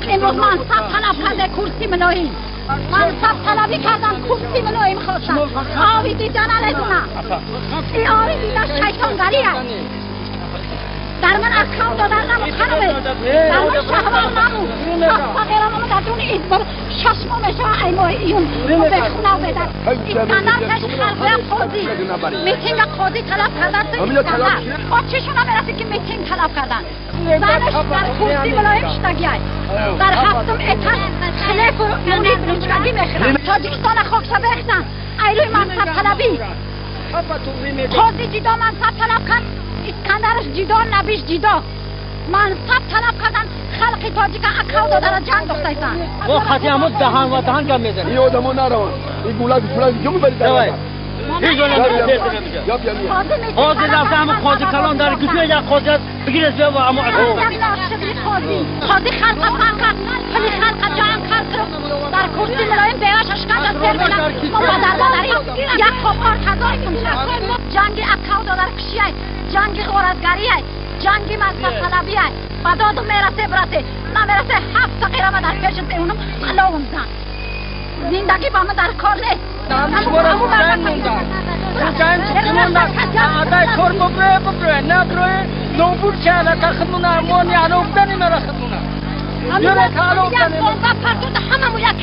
امروز منصب طلب کرده کرسی ملاییم، منصب طلبی کردم، کرسی ملاییم خواستم. آبی دیدن ندونم، این آبی دیدن شیطانگری است. در من اکاو دادن نمود خانمه، در من شهوار نمود. فقیرم در دون ایدبار 6 ماه میشه ای ماه ایون به خونه بدن. اسکندر کش خلقه قاضی میتینگ قاضی طلب کردن. اسکندر آچشون هم برسید که میتینگ طلب کردن. زنش در کرسی ملایم شدگی در هفتم اتن خلیف و منیب رچگی میخرن. تاجیکستان خاکشه بخزن ایروی منصب طلبی. قاضی جدا منصب طلب کرد، اسکندرش جدا، نبیش جدا. منصب طلب کردن، خلق تاجیک اکاو دادن جنگ داشتن. ما خطی همون دهان و دهان کم میزنیم. این آدمو نروان، این گولاک فلان جو میبری در. هیچ جا نمیشه. قاضی رفته همون قاضی کلان داره کجا یک قاضی است بگیر از بیا و همون قاضی قاضی خلق فرق پلی خلق جنگ کرد در کرسی ملایم بیوش اشکال از سر بلند. ما پدر مادری یک کپار هزار جنگ اکاو دادن کشیه، جنگ غارتگریه، جنگ منصب طلبیه. با دادم میرسه برسه نمیرسه 7 غیرمه در پیش اونم علاوم زن. زندگی با من در کار نیست. همه یک